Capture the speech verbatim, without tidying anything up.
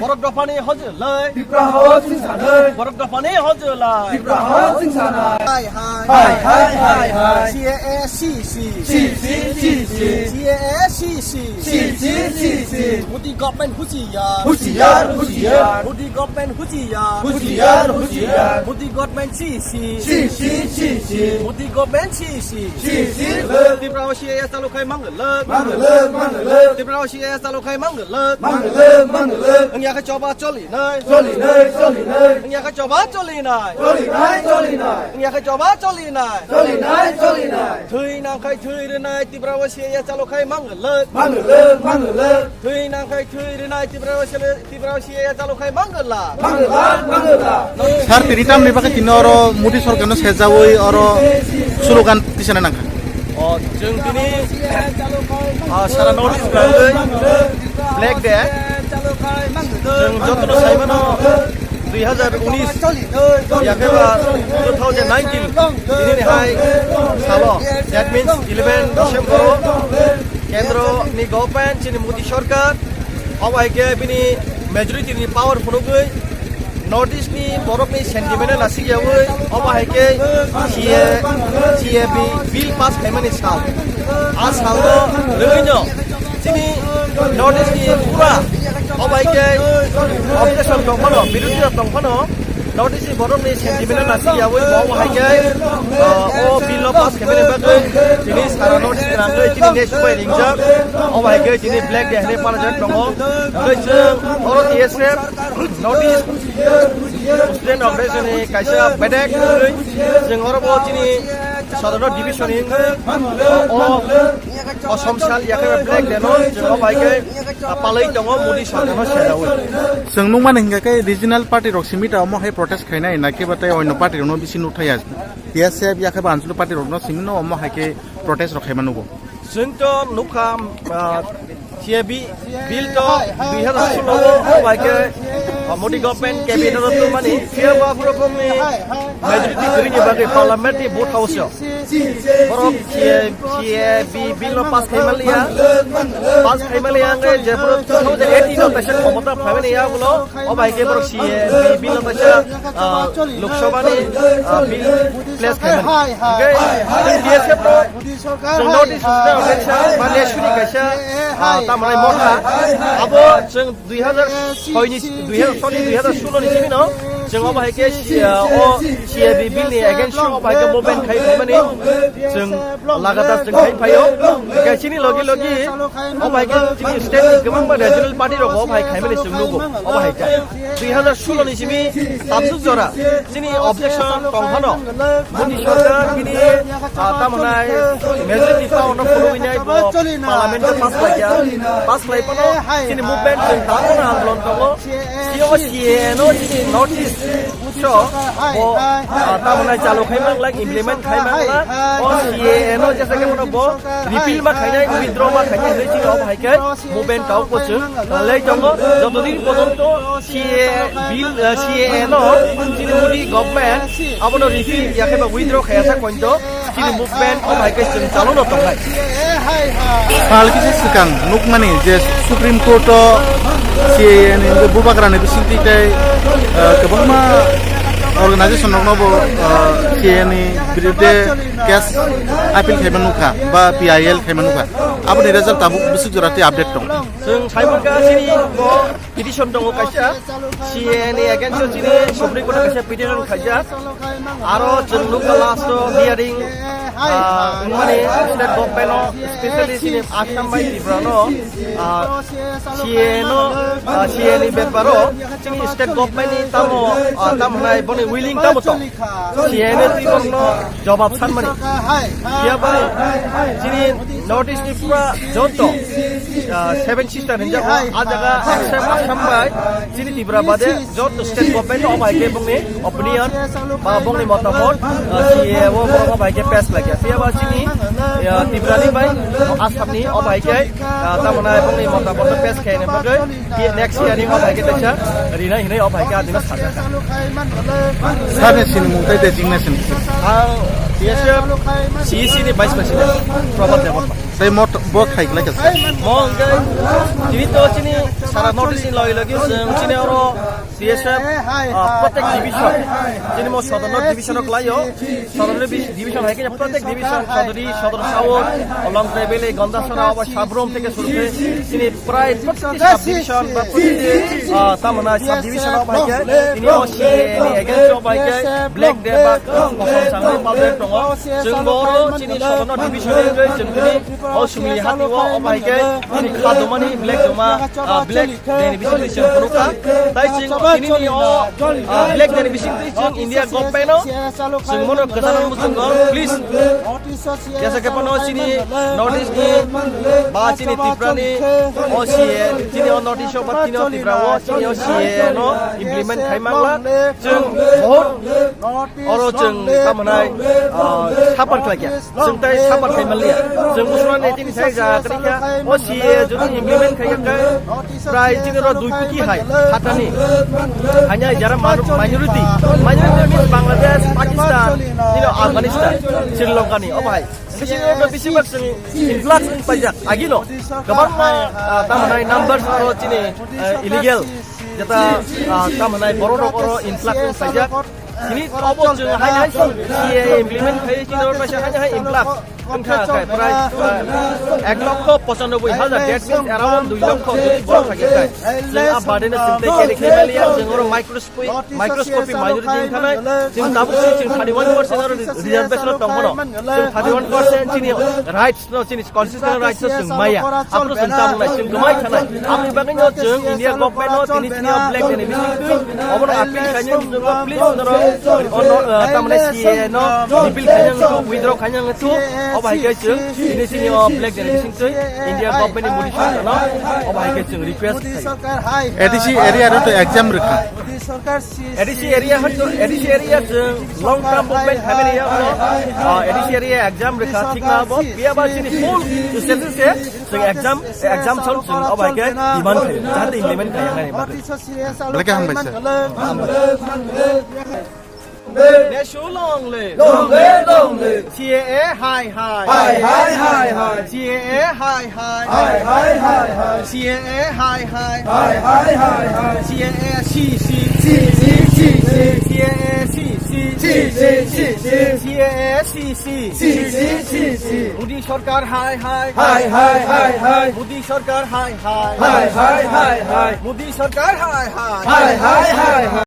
Borok dophani hojlai. Tipra hao singsanai. Borok dophani hojlai. Tipra hao singsanai. Hai, hai. Hai, hai, hai, hai. C A A, C C. C C, C C. C A A, C C. C C, C C. Modi government husiar. Husiar, husiar. Modi government husiar. Husiar, husiar. Modi government C C. C C, C C. Modi government C C. C C. Tipra o C A A chalu khai manglak. Manglak, manglak. Tipra o C A A chalu khai manglak. Manglak, manglak. Wngya khe choba cholinai. Cholinai, cholinai. Wngya khe choba cholinai. Cholinai, cholinai. Wngya khe choba cholinai. Cholinai, cholinai. Thwi nang khai thwi rwnai, Tipra o C A A chalu khai manglak. Manglak, manglak. Thwi nang khai thwi rwnai, Tipra o C A A, Tipra o C A A chalu khai manglak. Manglak, manglak. Sir, tini tamni bagwi tini oro Modi sorkarno sejaui oro slogan tisana nangkha. O, chwng tini, ah, sara North East rangwi Black Day. Chwng jotono saimano dui hazar unis, yakheba two thousand nineteen, tinini hai salo, that means eleven December o, kendro ni government, chini Modi sorkar, obo hai khe bini majority ni power phunugwi, North East ni borok ni sentiment no nasik yaui, obo hai khe C A, C A B bill pass khaimani sal. A sal no rwgwi no chini North East ni pura obo hai khe objection tong phano, birodhi rok tong phano, North East ni borok ni sentiment no nasik yaui, obo hai khe, uh, o bill no pass khaimani bagwi chini sara North East rangwi chini next bai ringjak, obo hai khe chini Black Day hinwi panajak tongo. Tei chwng oro T S F North East Student Organization ni kaisa bedek wngwi chwng oro bo chini Sodorno division ni wngwi o Osom sal yakheba Black Day no chwng o bai khe palai tongo Modi sorkar no sejaui. Chwng nukmani hinkha khe regional party rok simi ta omo hai protest khainai na khe ba tei onno party rok no bisi nukthai ya. T S F yakheba Anchalik party rok no simi no omo hai khe protest rok khaima nugo. Chwng to nukha, ah, C A B bill to dui hazar solo o bai khe, ah, Modi government cabinet o tongmani, phiya ba phuro bongni majority kwrwini bagwi parliament ni vote house o. Borok C A, C A B bill no pass khai manliya, pass khai manliya hwnkhe je phuro two thousand eighteen o kaisa khomota phaimani ya ulo, o bai khe borok C A B bill no kaisa, ah, Lok Sabha ni, ah, bill place khai mani. Hwnkhe B S F no Chwng notice rwkha, hwnkhe chwng mane suri kaisa, ah, tamani motha. Abo chwng dui hazar soi ni, dui hazar soi ni, dui hazar solo ni simi no chwng obo hai khe, ah, o C A B bill ni against o obo hai khe movement khai phaimani chwng lagatar chwng khai phaio. Hwnkhe chini logi logi obo hai khe chini state ni kwbangma regional party rok obo hai khaimani chwng nugo obo hai khe. Dui hazar solo ni simi tabuk jora chini objection tong phano, Modi sorkar bini, ah, tamo nai majority power no phunugwi nai bo parliament o pass khlai ya, pass khlai phano chini movement chwng tamo na andolon tongo. C A O C A no chini North East so bo, ah, tamo nai chalu khai mang lak, implement khai mang lak, o C A no jesa khe bono bo repeal ma khainai, withdraw ma khainai hinwi chini obo hai khe movement kau kochwng lei tongo. Joto din pojonto C A bill, eh, C A no chini Modi government abono repeal ya khe ba withdraw khaya sa kointo chini movement obo hai khe chwng chalo no tongnai. Sal kisa swkang nukmani je Supreme Court o C A ni bubagra ni bisingtwi tei, eh, kwbangma organization rokno bo, eh, C A ni birudhe case appeal khaima nukha ba P I L khaima nukha. Aboni result tabuk bwswk jora tei update tong. Chwng saimwkha chini bo petition tongo kaisa, C A ni against o chini Supreme Court o kaisa petition khaijak. Aro chwng nukha last o hearing, ah, wngmani state government o, specially chini Assam bai Tripura no, ah, C A no, ah, C A ni bepar o chini state government ni tamo, ah, tamo nai boni willing tamo tong. C A no twi borokno jobab sanmani. Phiya bai chini North East ni pura joto, ah, Seven Sister hinjago, ah jaga Assam, Assam bai chini Tripura bade joto state government no obo hai khe bongni opinion ba bongni motamot, ah, C A o borok obo hai khe pass khlai kha. Phiya ba chini, ah, Tripura ni bai Assam ni obo hai khe, ah, tamo nai bongni motamot pass khaina bagwi next year ni obo hai khe teisa rina hinwi obo hai khe adino sajak. Sir ni sinimung tei tei jingna sini. Ang T S F C E C ni Vice President, Prabhat Debbarma. Tei mot bo khai glai kha. Mo hwnkhe tini to chini sara North East ni logi logi chwng chini oro B S F, ah, Protect Division, chini mo Sodor North Division o kwlaio. Sodor Divi-, Division hai khe Protect Division, Sodori, Sodor South, Olong Tribal, Gondasora, obo Sabrom theke suru khe chini prai protiti sub division ba protiti, ah, tamona sub division o bai khe tini o C A A ni against o bai khe Black Day ba kosom sangma pal tongo. Chwng bo oro chini Sodor North Division ni chwng tini o sumli hati o, o bai khe chini kha domani Black Doma, ah, Black Day ni bising twi chwng phunukha. Tai chwng tini ni o, ah, Black Day ni bising twi chwng India government no chwng mono kwchana muchungo, please. Jesa khe phano chini North East ni ba chini Tripura ni o C A, chini o North East o ba chini o Tripura o chini o C A no implement khai mangla. Chwng bahut oro chwng tamo nai, ah, suffer khlai kha. Chwng tai suffer khai manliya. Chwng usra ni chini sai ja kri kha. O C A jodi implement khai kha, prai chini ro dui kuti hai hatani. Hanya jara mar-, minority. Minority means Bangladesh, Pakistan, you know, Afghanistan, Sri Lanka ni. O bahai. Bisi, bisi bak chwng influx wng paijak. Agino. Kwbangma, ah, tamo nai numbers oro chini, eh, illegal. Jeta, ah, tamo nai borok rok oro influx wng paijak. Tini obo chwng hai hai C A A implement khai chini oro kaisa hai hai influx wngkha khe prai, ah, ek lokho pochanoboi hajar, that means around dui lokho jodi borok thangkhe khai. Chwng a burden no chwng tei carry khai maliya, chwng oro microscopic, microscopic minority wngkha nai, chwng tabuk chwng thirty one percent oro reservation o tong phano. Chwng thirty one percent chini rights no, chini constitutional rights no chwng maya. Aphuru chwng tamo nai, chwng kwmai thanai. Aboni bagwi no chwng India government no tini chini o Black Day ni bising twi obono appeal khainai, chwng please noro, o no, eh, tamo nai C A A no repeal khainai, withdraw khainai thu. Obo hai khe chwng tini chini o Black Day ni bising twi India government ni Modi sarkar no obo hai khe chwng request khai. A D C area no to exam rwkha. A D C area hwn to, A D C area chwng long term movement khaimani ya, ah, A D C area exam rwkha thik na bo, biya ba chini full session se chwng exam, exam chwng chwng obo hai khe demand khai, jahate implement khai yang nai bagwi. Belai khe hambai sir. Hambai. Nesu long live. Long live, long live. C A A hai hai. Hai hai hai hai. C A A hai hai. Hai hai hai hai. C A A hai hai. Hai hai hai hai. C A A si si. Si si si si. C A A si si. Si si si si. C A A si si. Si si si si. Modi sarkar hai hai. Hai hai hai hai. Modi sarkar hai hai. Hai hai hai hai. Modi sarkar hai hai. Hai hai hai hai.